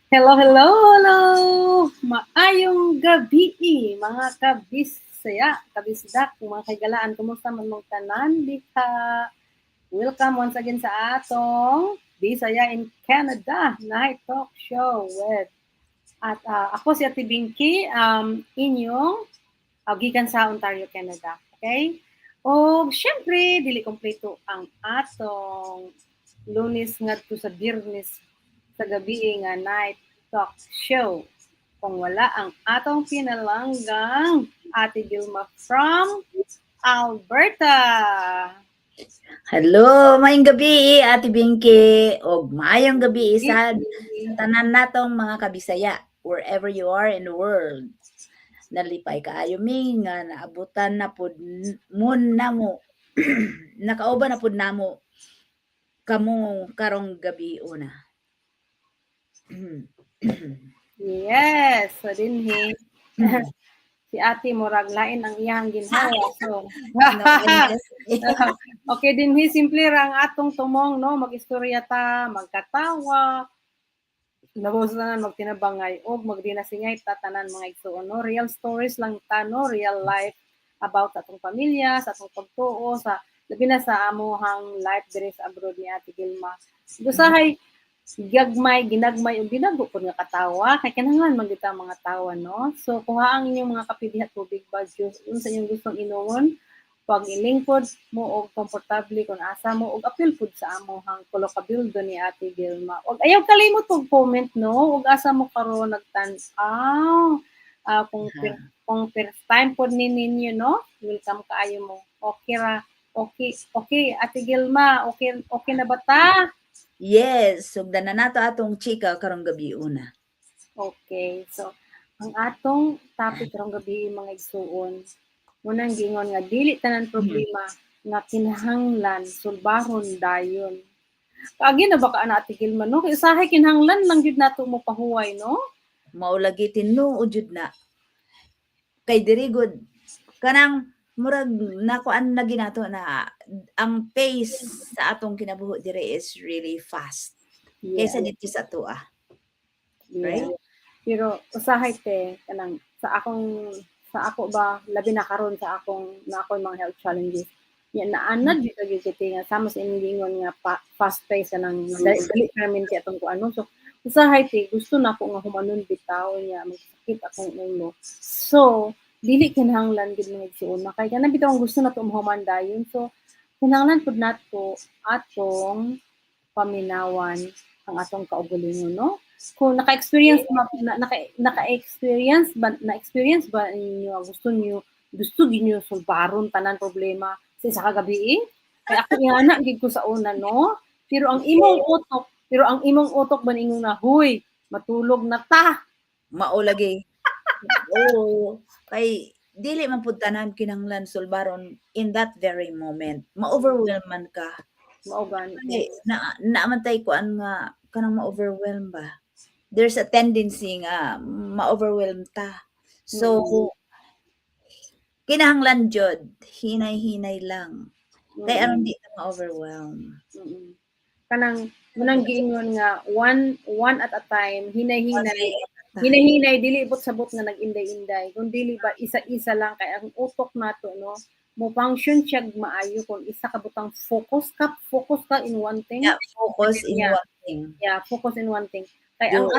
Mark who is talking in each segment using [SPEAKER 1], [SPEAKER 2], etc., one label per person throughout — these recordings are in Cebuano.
[SPEAKER 1] Hello, hello, hello! Maayong gabi, mga kabisaya, kabisdak, mga kaigalaan, kumusta man mong tanan dika? Welcome once again sa atong Bisaya in Canada Night Talk Show with at ako si Ate Binky, inyong gikan sa Ontario, Canada. Okay? O syempre, dili kompleto ang atong Lunes ngadto sa Biyernes sa gabi nga night talk show kung wala ang atong pinalanggang Ate Gilma from Alberta.
[SPEAKER 2] Hello, maayong gabi, Ate Binky, og maayong gabi sad sa tanan natong mga kabisaya wherever you are in the world. Nalipay kaayo mi nga naabutan na pud mo namo, nakauban na pud namo kamo karong gabi una.
[SPEAKER 1] Yes, so dinhi si Ate murag lain ang iyang ginhawa. So okay, dinhi simple ra ang atong tumong, no, magistorya ta, magkatawa, labaw sa tanan magtinabangay og magdinasingay ta tanan, mga igsuon, no. Real stories lang ta, no, real life about sa atong pamilya, sa atong pagtuo, sa labi na sa amuhang life diri sa abroad ni Ate Gilma. Usahay gagmay, ginagmay ug binago pud nga katawa kay kinahanglan man gyud ta mga tawa, no. So kuha ang inyong mga kape diha, tubig ba, juice, unsa inyong gustong inumon, pag ilingkod mo og komportable kung asa mo og apil pud sa amuhang kolokabildo ni Ate Gilma. Og ayaw kalimot og comment, no, ug asa mo karon nagtan-aw. Kung first time pod ni ninyo, no, welcome kaayo mo. Okay ra. Okay, Ate Gilma, okay na ba ta?
[SPEAKER 2] Yes, sugdan na nato atong chika karong gabi una.
[SPEAKER 1] Okay. So, ang atong topic karong gabi, mga igsuon, munang giingon nga dili tanan problema nga kinahanglan sulbahon dayon. Kaagi na ba ka ana, Ate Gilma, no? Kay usahay kinahanglan lang gyud nato mo pahuway, no?
[SPEAKER 2] Mao lagi, tinuod jud na. Kay diri gud kanang murag nakuan na ginato na ang pace sa atong kinabuhi diri is really fast kaysa dito sa atoa. Right?
[SPEAKER 1] Yeah. Pero usahay te, kanang sa akong sa ako ba, labi na karon sa akong na ako mga health challenges. Ya naanad jud gyud kita nga sama sa imong giingon nga fast pace, kanang dali dali permente atong kuano. So usahay te, gusto nako nga humanon bitaw niya magsakit akong ulo. So dili kinahanglan gid, mga igsuon, kay kana bitaw ang gusto nato mahuman dayon. So kinahanglan pud nato atong paminawan ang atong kaugalingon, no? Kung naka-experience na, naka-experience ba, na-experience ba ninyo ang gusto niyo, gusto gyud niyo sulbaron tanan problema sa isa ka gabi? Kay ako ingana gid ko sa una, no? Pero ang imong utok ba ingon na, "Huy, matulog na ta."
[SPEAKER 2] Mao lagi. Oo, kay dili man pud tanan kinahanglan sulbaron in that very moment. Ma-overwhelm man ka.
[SPEAKER 1] Mao gani.
[SPEAKER 2] Kay na naa man tay kuan nga kanang ma-overwhelm ba. There's a tendency nga ma-overwhelm ta. So kinahanglan jud hinay-hinay lang. Kay aron di ka ma-overwhelm.
[SPEAKER 1] Kanang munang giingon nga one one at a time,
[SPEAKER 2] One
[SPEAKER 1] hinay-hinay.
[SPEAKER 2] day at a time.
[SPEAKER 1] Hinay-hinay, dili ibot sabot nga nag-inday-inday. Kung dili ba isa-isa lang, kay ang utok nato, no, mo function siya maayo kung isa ka butang, focus ka in one thing.
[SPEAKER 2] Yeah, focus in one thing.
[SPEAKER 1] Yeah, focus in one thing. Kay ang
[SPEAKER 2] Do.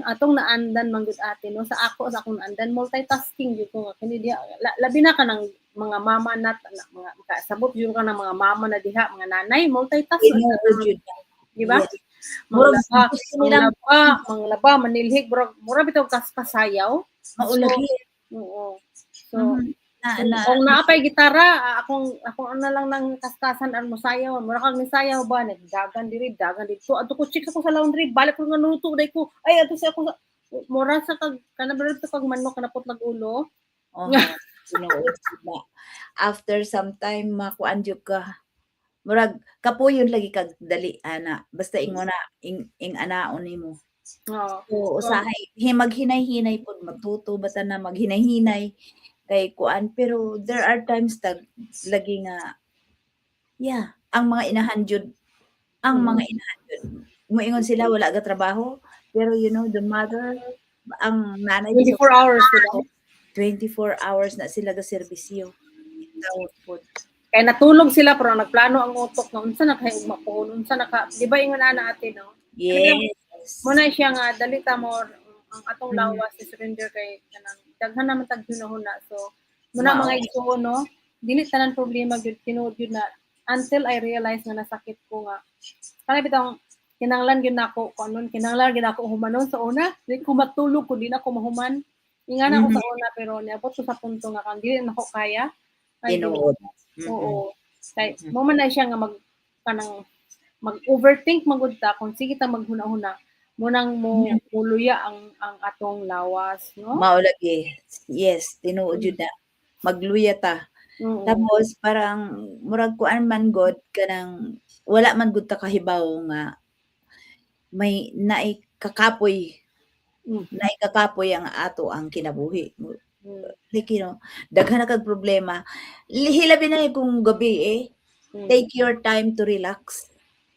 [SPEAKER 1] atong naandan man gud, ate, no, sa akong naandan, multitasking gyud ko nga kini diha, labi na kanang mga mama na mga kasabot gyud ka ng mga mama na diha, mga nanay, multitask na
[SPEAKER 2] Tinuod jud na.
[SPEAKER 1] Di ba?
[SPEAKER 2] Yes. Murag
[SPEAKER 1] Manglaba,
[SPEAKER 2] gusto nilang
[SPEAKER 1] manglaba, manilhig, murag bitaw kasayaw.
[SPEAKER 2] Mao lagi.
[SPEAKER 1] So, oo. So,
[SPEAKER 2] Na na
[SPEAKER 1] kung naa pay gitara, akong ano lang ng kaskasan ang mosayaw, mura kag nisayaw ba, nagdagan diri, dagan didto. Adto ko check ako sa laundry, balik ko nga luto day ko. Ay, adto sa ako sa mura sa kag kana ba kag manok nga naputlag ulo.
[SPEAKER 2] Oo, tinuod jud na. After some time makuan jud ka. Murag kapuyon lagi kag dali ana, basta ingon na ing anaon nimo.
[SPEAKER 1] Oo.
[SPEAKER 2] So usahay maghinay-hinay pod, matuto ba ta na maghinay-hinay kay kuan, pero there are times tag lagi nga, yeah, ang mga inahan jud, ang mga inahan jud moingon sila wala ga trabaho, Pero the mother, ang nanay
[SPEAKER 1] 24 hours, diba?
[SPEAKER 2] 24 hours na sila ga serbisyo. Tawag po.
[SPEAKER 1] Kaya natulog sila pero nagplano ang utok nga unsa na kay ugma pohon, unsa na ka, di ba ingon ana, ate, no?
[SPEAKER 2] Yes.
[SPEAKER 1] Muna siya nga dali ta mo ang atong lawas i surrender kay kanang daghan naman tag hunahuna. So muna, mga igsuon, no, dili tanan problema gyud, tinuod gyud na until I realize nga nasakit ko nga kana bitong kinanglan gyud nako kung anon, kinanglan gyud nako humanon. Sa una di ko matulog kun di na ko mahuman, ingana ko sa una, pero niabot ko sa punto nga kang dili na ko kaya ay, dili.
[SPEAKER 2] Tinuod.
[SPEAKER 1] Oo. Kay mo man na siya nga mag kanang mag-overthink magud ta kung sige ta maghuna-huna mo nang mo muluya ang atong lawas, no?
[SPEAKER 2] Mao lagi. Yes, tinuod jud na. Magluya ta. Tapos parang murag kuan man god, kanang wala man gud ta kahibaw nga may naay kakapoy. Naay kakapoy ang ato ang kinabuhi. Like, daghan na kag problema. Hilabi na kung gabi eh. Take your time to relax.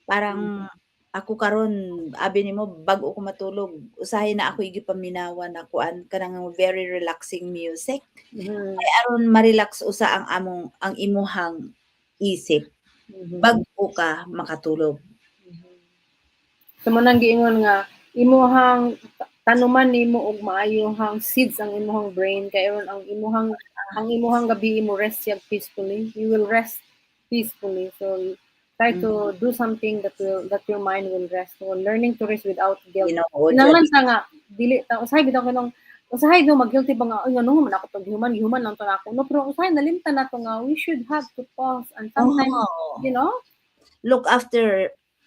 [SPEAKER 2] Parang ako karon, abi nimo, bag-o ko matulog, usahay na ako gipaminawan na kuan, kanang very relaxing music. Kay aron ma-relax usa ang among ang imuhang isip bag-o ka makatulog.
[SPEAKER 1] So mo nang giingon nga imuhang tanuman nimo og maayohang seeds ang imuhang brain kay aron ang imuhang gabi mo rest siya peacefully. You will rest peacefully. So try to do something that your mind will rest. So learning to rest without guilt.
[SPEAKER 2] Tinuod.
[SPEAKER 1] Kinahanglan ta nga dili ta usahay bitaw kanang usahay do mag-guilty ba nga, "Ay, ngano man ako tong human, human lang to nako," no? Pero usahay nalimtan nato nga we should have to pause and sometimes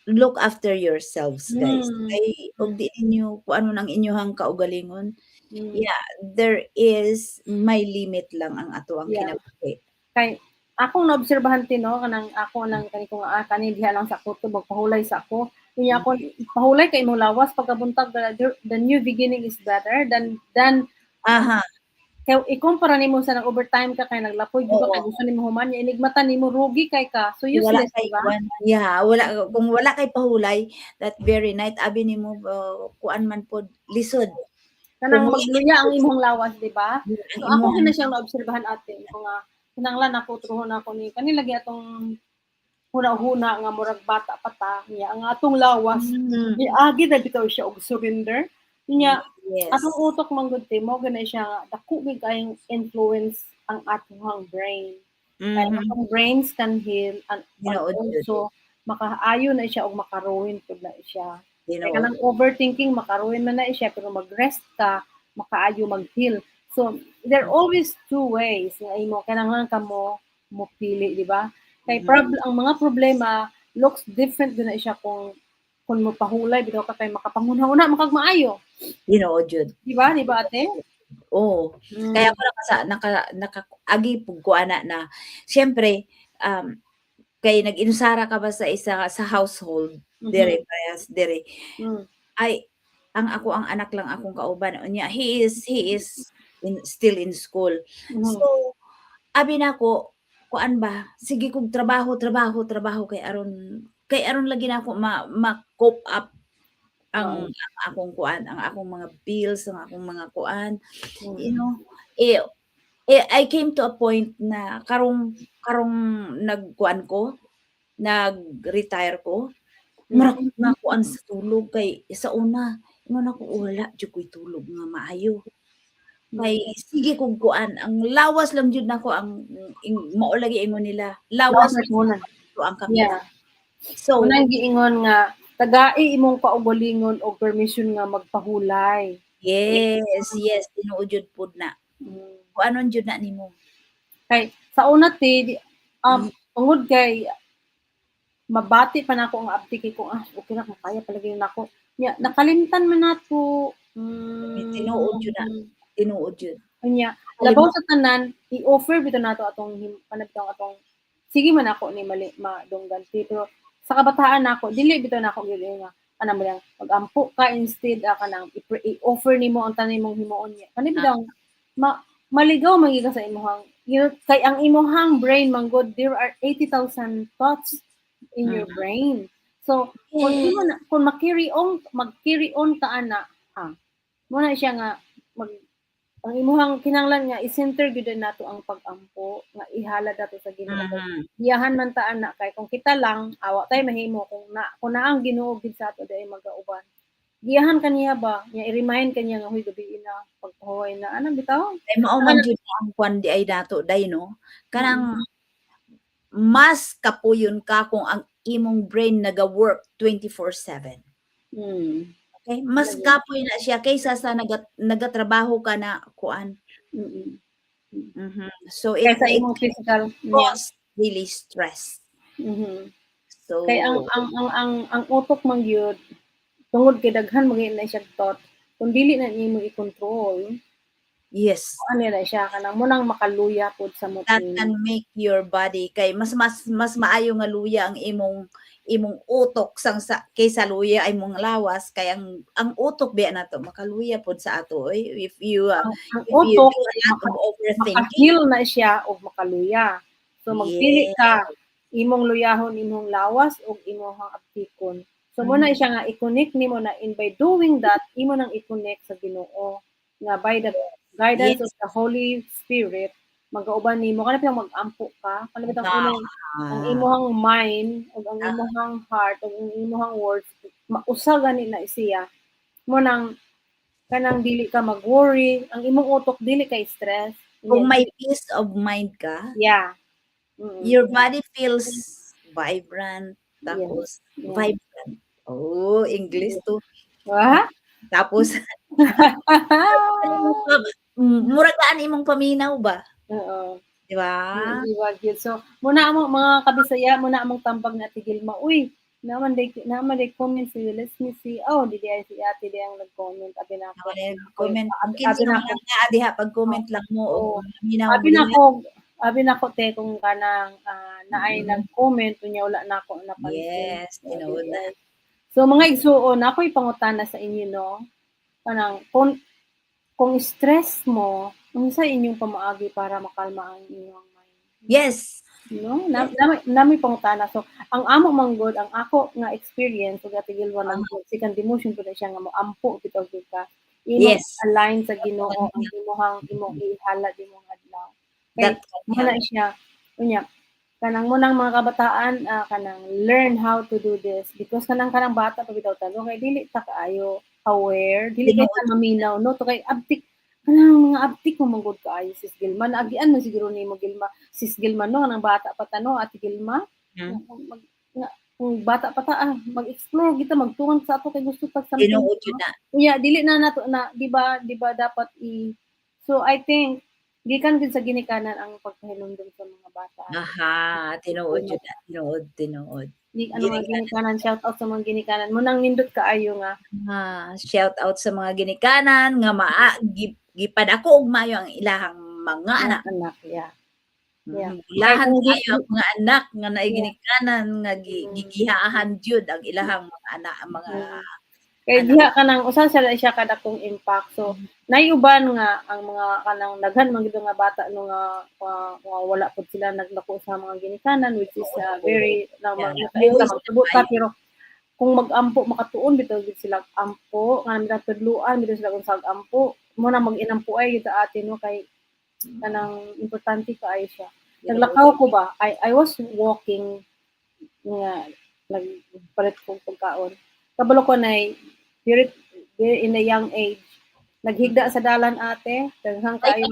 [SPEAKER 2] Look after yourselves, guys. Kay ug di ninyo kuan ang inyuhang kaugalingon. Yeah, there is may limit lang ang ato ang kinabuhi.
[SPEAKER 1] Kay akong naobserbahan ti, no, kanang ako nang kani ko nga, ah, kani diha lang sa kutob magpahulay sa ako unya ako pahulay kay imong lawas pagkabuntag, the new beginning is better than kay ikumpara nimo sa nag overtime ka kay naglapoy gyud ka kay gusto nimo human niya inigmata nimo rugi kay ka, so
[SPEAKER 2] Wala
[SPEAKER 1] useless,
[SPEAKER 2] kay
[SPEAKER 1] di ba?
[SPEAKER 2] Kuan, yeah, wala kung wala kay pahulay that very night, abi nimo kuan man pod, lisod.
[SPEAKER 1] Kanang
[SPEAKER 2] Kung
[SPEAKER 1] magluya ang imong lawas, di ba?
[SPEAKER 2] Ang
[SPEAKER 1] So ako
[SPEAKER 2] imong
[SPEAKER 1] gina siyang naobserbahan, ate, ko nga kinahanglan ako truhon ako ni kani lagi atong huna-huna nga murag bata pa ta niya ang atong lawas niagi na bitaw siya og surrender niya. Atong utok man gud te, mo gani siya nga dako gyud kayong influence ang atong brain kay atong brains can heal and
[SPEAKER 2] Tinuod jud.
[SPEAKER 1] also makaayo na siya og makaruin pud na siya. Kay
[SPEAKER 2] Tinuod.
[SPEAKER 1] kanang overthinking, makaruin man na siya, pero mag-rest ka, makaayo mag-heal. So there are always two ways nga imo kinahanglan ka mo mo pili, di ba? Kay ang mga problema looks different din na siya kung mo pahulay bitaw ka kay makapanghuna-huna makag maayo.
[SPEAKER 2] Tinuod jud.
[SPEAKER 1] Di ba? Di ba, ate?
[SPEAKER 2] Oo. Kaya ako naka naka naka agi pug ko ana na siyempre kay nag-inusara ka ba sa isa sa household dere parehas dere. Ay, ang ako ang anak lang akong kauban unya he is still in school. So abi nako kuan ba, sige kog trabaho, trabaho, trabaho kay aron lagi nako ma ma-cope up ang ang akong kuan, ang akong mga bills, ang akong mga kuan, eh eh, I came to a point na karong karong nagkuan ko, nag-retire ko, mura kong nakuan sa tulog kay sa una ingon ako, "Wala jud ko'y tulog nga maayo." Kay sige kog kuan, ang lawas lang jud nako ang ing mao lagi ingon nila, lawas
[SPEAKER 1] Lawas muna.
[SPEAKER 2] ang kapitan. So
[SPEAKER 1] Unang giingon nga tagai imong kaugalingon og permission nga magpahulay.
[SPEAKER 2] Yes, tinuod jud pud na. Kuanon jud na nimo.
[SPEAKER 1] Kay sa una te, di, tungod kay mabati pa nako ang abdi kay ko, ah, okay na kung kaya palagi nako. Nya nakalimtan man nato.
[SPEAKER 2] Tinuod jud na. Tinuod jud.
[SPEAKER 1] Unya, labaw sa tanan, i-offer bitaw nato atong panabitong atong sige man ako ni mali madunggan ti, pero sa kabataan nako dili bitaw nako gyud nga kanang mo lang mag-ampo ka instead, ah, kanang i-offer nimo ang tanan imong himuon niya kani bitaw maligaw man gyud ka sa imong kay ang imong brain man gud, there are 80,000 thoughts in your brain, so kung imo na, kung ma-carry on, mag-carry on ka ana. Mo na siya nga mag ang imuhang kinahanglan nga i-center gyud nato ang pag-ampo nga ihalad nato sa Ginoo. Giyahan man ta ana kay kung kita lang awa tay mahimo kung na kung naa ang Ginoo gid sa ato diay magauban. Giyahan kaniya ba nya i-remind kaniya nga, "Huy, gabii na, pagpahuway na," ana bitaw.
[SPEAKER 2] Kay mao man jud ang kuan di ay nato day, no, kanang mas kapuyon ka kung ang imong brain naga-work 24/7. Okay, mas
[SPEAKER 1] Lagi.
[SPEAKER 2] Kapoy na siya kaysa sa nagatrabaho ka na kuan. So it
[SPEAKER 1] Kaysa
[SPEAKER 2] it
[SPEAKER 1] imong physical, yeah.
[SPEAKER 2] cause really stress. So
[SPEAKER 1] Kay ang utok man gyud tungod kay daghan man gyud na siya thought, kung dili na nimo i-control, ano na siya, kanang mo nang makaluya pod sa
[SPEAKER 2] That
[SPEAKER 1] moting.
[SPEAKER 2] Can make your body kay mas maayo nga luya ang imong utok sang sa kaysa luya ay imong lawas, kay ang utok biya nato makaluya pod sa ato oy, if you
[SPEAKER 1] Ang
[SPEAKER 2] if you
[SPEAKER 1] utok
[SPEAKER 2] do a lot of overthinking.
[SPEAKER 1] Maka-heal na siya og makaluya. So magpili ka, imong luyahon imong lawas o imong aptikon. So mo na siya nga i-connect nimo na, and by doing that, imo nang i-connect sa Ginoo nga by the guidance of the Holy Spirit magauban nimo kana bitang mag-ampo ka, kana bitang unang ang imong mind ug ang imong heart ug ang imong words mausa gani na siya mo nang kanang dili ka mag-worry, ang imong utok dili kay stress.
[SPEAKER 2] Kung may peace of mind ka, your body feels vibrant, tapos vibrant. Oh, English to.
[SPEAKER 1] Wa?
[SPEAKER 2] Tapos murag daan imong paminaw ba?
[SPEAKER 1] Oo.
[SPEAKER 2] Di ba?
[SPEAKER 1] Di ba, gyud. So, muna amo mga kabisaya, muna among tambag na Ate Gilma. Uy, naman day comment si, let me see. Oh, di ay si Ate di ang nag-comment. Abi na ako.
[SPEAKER 2] Comment. Kung
[SPEAKER 1] Abi
[SPEAKER 2] kinsa
[SPEAKER 1] na
[SPEAKER 2] man lang nga diha, pag-comment lang mo
[SPEAKER 1] Oo.
[SPEAKER 2] og maminaw
[SPEAKER 1] Abi
[SPEAKER 2] mo
[SPEAKER 1] na
[SPEAKER 2] diha.
[SPEAKER 1] ko, abi na ko te kung kanang naay nag-comment unya wala na ako napansin.
[SPEAKER 2] Yes, tinuod na.
[SPEAKER 1] So mga igsuon, ako'y pangutana sa inyo, no. Kanang kung stress mo, unsa inyong pamaagi para makalma ang inyong mind? No, na pangutana. So, ang amo man gud, ang ako nga experience ug Ate Gilwa nang second demotion ko na siya nga moampo bitaw gyud ka. Imong align sa Ginoo ang imuhang imong ihalad imong adlaw. Kay
[SPEAKER 2] That can
[SPEAKER 1] mo na
[SPEAKER 2] help.
[SPEAKER 1] Siya unya kanang munang mga kabataan, kanang learn how to do this because kanang bata pa bitaw ta, no, kay dili ta kaayo aware, dili kay ta maminaw, no, to kay abtik kanang mga abtik mo manggod kaayo, Sis Gilma. Naagian mo siguro nimo Gilma, Sis Gilma, no, nang bata pa ta, no, Ate Gilma. Nga, kung bata pa ta, mag-explore kita, magtuon sa ato kay gusto tag something.
[SPEAKER 2] Tinuod yun na.
[SPEAKER 1] Unya dili na nato na, di ba dapat i so I think gikan din sa ginikanan ang pagpahinumdum sa mga bata.
[SPEAKER 2] Aha, tinuod yun na. Tinuod, tinuod.
[SPEAKER 1] Di ano mga ginikanan, shout out sa mga ginikanan. Munang nindot kaayo nga.
[SPEAKER 2] Shout out sa mga ginikanan nga maa gipadako og maayo ang ilahang mga anak.
[SPEAKER 1] Anak, yeah. Yeah.
[SPEAKER 2] Ulahan
[SPEAKER 1] Kay kung
[SPEAKER 2] kaayo ang mga anak nga naay ginikanan nga gigihaahan jud ang ilahang mga anak, ang mga
[SPEAKER 1] Kay
[SPEAKER 2] anak.
[SPEAKER 1] Diha kanang usa sa siya kadakong impact. So naiuban nga ang mga kanang daghan man gid nga bata, no, nga wala pud sila naglako sa mga ginikanan, which is very na yeah,
[SPEAKER 2] Luoy
[SPEAKER 1] magtubo ta
[SPEAKER 2] sila.
[SPEAKER 1] Pero kung mag-ampo makatuon bitaw gid sila ampo nga bitang tudluan bitaw sila kung sa ampo mo na mag-inampo ay gid ate, no, kay kanang importante kaayo siya. Naglakaw ko ba, I was walking nga nagpalit kong pagkaon, kabalo ko nay very, very in a young age naghigda sa dalan, ate. Daghan kaayo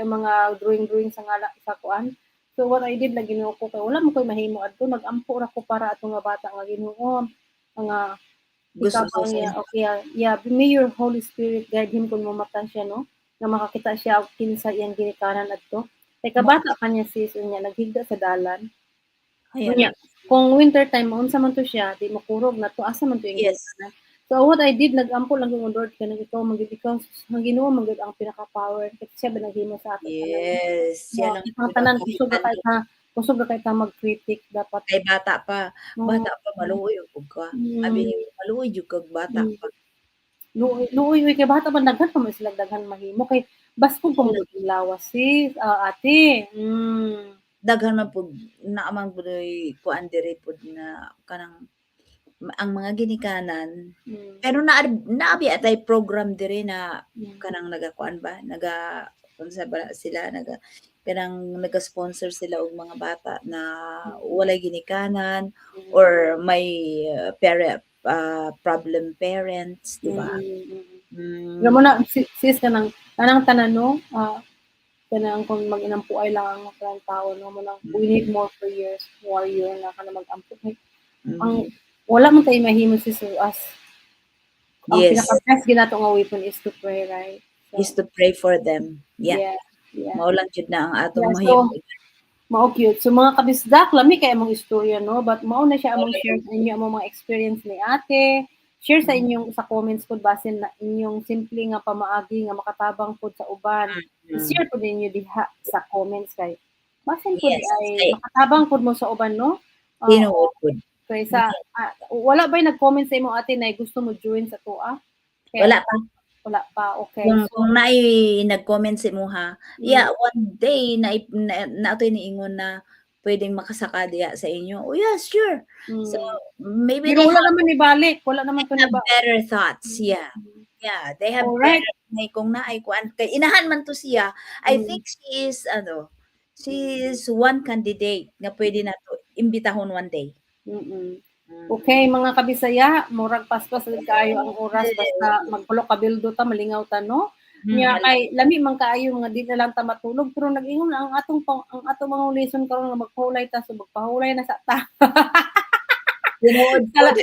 [SPEAKER 1] mga drawing drawing sa ngala sa kuan. So what I did lang, Ginoo ko, kay wala mo koy mahimo adto, nagampo ra ko para ato nga bata nga, Ginoo, nga
[SPEAKER 2] Gusto
[SPEAKER 1] ikaw
[SPEAKER 2] sa
[SPEAKER 1] niya, okay, yeah, may your Holy Spirit guide him kung mamata siya, no, nga makakita siya og kinsa iyang ginikanan adto. Kay kabata pa niya, sis, unya naghigda sa dalan.
[SPEAKER 2] Ayan.
[SPEAKER 1] Unya, kung winter time maunsa man to siya, di makurog na to, asa man to iyang ginikanan. So what I did, nagampo lang ko, Lord, kanang ikaw man gid, ikaw ang Ginoo man gid ang pinaka-power kasi siya ba naghimo sa ato tanan.
[SPEAKER 2] Yes, siya
[SPEAKER 1] No,
[SPEAKER 2] lang
[SPEAKER 1] ang tanan kusog ra kay ta mag-critic dapat.
[SPEAKER 2] Kay bata pa,
[SPEAKER 1] Oo.
[SPEAKER 2] Bata pa maluoy og ka. Abi nimo maluoy jud kag bata pa.
[SPEAKER 1] Luoy luoy uy kay bata pa, daghan pa man sila daghan mahimo kay baskog pa man gud ang lawas, sis, ate.
[SPEAKER 2] Daghan man pud naa man pudoy kuan diri pud nga kanang Ang mga ginikanan, pero naa biya tay program diri na kanang nagakuan ba, naga unsa ba sila, naga kanang naga-sponsor sila og mga bata na walay ginikanan or may parent problem parents, di ba?
[SPEAKER 1] Alam mo na sis, kanang tanan, no, kanang kung mag-inampuay lang ang kanang tao, no, mo nang we need more prayers, warrior na kanang mag-ampo. Ang wala man tay mahimo, sis, as ang pinaka best ginato nga weapon is to pray, right? So,
[SPEAKER 2] Is to pray for them. Yeah. Mao lang jud na ang atong
[SPEAKER 1] Yeah, so,
[SPEAKER 2] mahimo.
[SPEAKER 1] Mao cute. So mga kabisdak, lami kay among istorya, no, but mao na siya among share sa inyo, among mga experience ni ate. Share sa inyong sa comments pud basin na inyong simple nga pamaagi nga makatabang pud sa uban. I-share pud ninyo diha sa comments kay basin pud ay makatabang pud mo sa uban, no?
[SPEAKER 2] Tinuod pud.
[SPEAKER 1] Kay sa wala ba'y nag-comment sa imo, ate, na gusto mo join sa atoa? Kaya,
[SPEAKER 2] Wala pa.
[SPEAKER 1] Wala pa, okay.
[SPEAKER 2] Kung naay nag-comment sa imuha, yeah, one day na naatoy niingon na pwedeng makasaka diha sa inyo. Oh yeah, sure. So maybe
[SPEAKER 1] Pero
[SPEAKER 2] they
[SPEAKER 1] wala naman ibalik, wala naman to
[SPEAKER 2] have
[SPEAKER 1] niba.
[SPEAKER 2] Better thoughts. Yeah. Yeah, they have better may kung naay kuan kay inahan man to siya. I think she is ano, she is one candidate nga pwede nato imbitahon one day.
[SPEAKER 1] Okay, mga kabisaya, murag paspas na kaayo ang oras, basta magpulok kabildo ta, malingaw ta, no? Nya kay lami man kaayo nga di na lang ta matulog, pero nag-ingon ang atong mga lesson karon nga magpahulay ta, so magpahulay na sa ta.
[SPEAKER 2] Tinuod pud.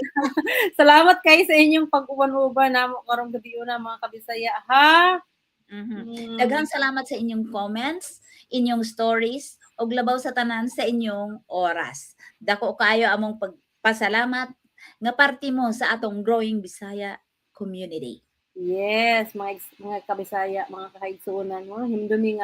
[SPEAKER 1] Salamat kay sa inyong pag-uban-uban namo karong gabi una, mga kabisaya, ha.
[SPEAKER 2] Daghang salamat sa inyong comments, inyong stories, ug labaw sa tanan sa inyong oras. Dako kaayo among pagpasalamat nga parte mo sa atong growing Bisaya community.
[SPEAKER 1] Yes, mga kabisaya, mga kaigsuonan mo, hinumdumi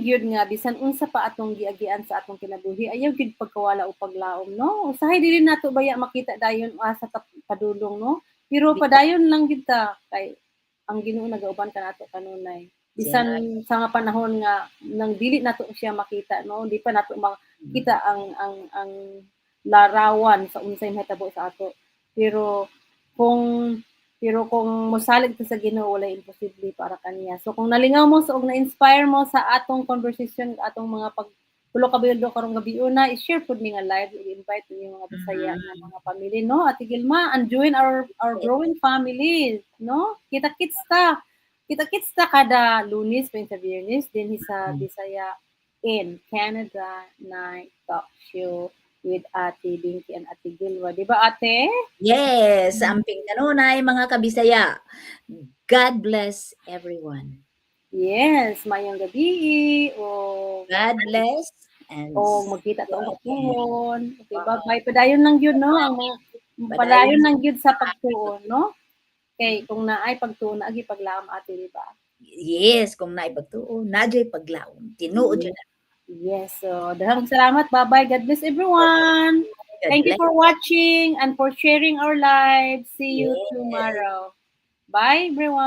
[SPEAKER 1] gyud nga bisan unsa pa atong giagian sa atong kinabuhi, ayaw gyud pagkawala o paglaom, no? Usahay dili nato baya makita dayon asa ta padulong, no? Pero padayon lang gyud ta kay ang Ginoo nagauban kanato kanunay. Bisan sa nga panahon nga nang dili nato siya makita, no? Di pa nato makita ang larawan sa unsay mahitabo sa ato. Pero kung mosalig ta sa Ginoo, walay imposible para kaniya. So kung nalingaw mo sa og na-inspire mo sa atong conversation, atong mga pag tulo ka bildo karong gabi una, i-share pud ni nga live, i-invite ninyo mga Bisaya nga mga family, no? Ate Gilma, and join our growing family, no? Kita-kits ta. Kita-kits ta kada Lunes pa sa Biyernes din sa Bisaya in Canada Night Talk Show with Ate Binky and Ate Gilwa. Di ba, Ate?
[SPEAKER 2] Yes, amping kanunay, mga kabisaya. God bless everyone.
[SPEAKER 1] Yes, mayong gabi o
[SPEAKER 2] God bless and
[SPEAKER 1] o magkita ta og tuon. Okay, bye-bye. Padayon lang gyud, no? Ang mga padayon lang gyud sa pagtuon, no? Kay kung naay pagtuon, naagi paglaom, ate, di ba?
[SPEAKER 2] Yes, kung naay pagtuon, naa juy paglaom. Tinuod jud na.
[SPEAKER 1] Yes, so daghang salamat. Bye-bye. God bless everyone.
[SPEAKER 2] God
[SPEAKER 1] Thank you
[SPEAKER 2] bless.
[SPEAKER 1] For watching and for sharing our live. See you tomorrow. Bye, everyone.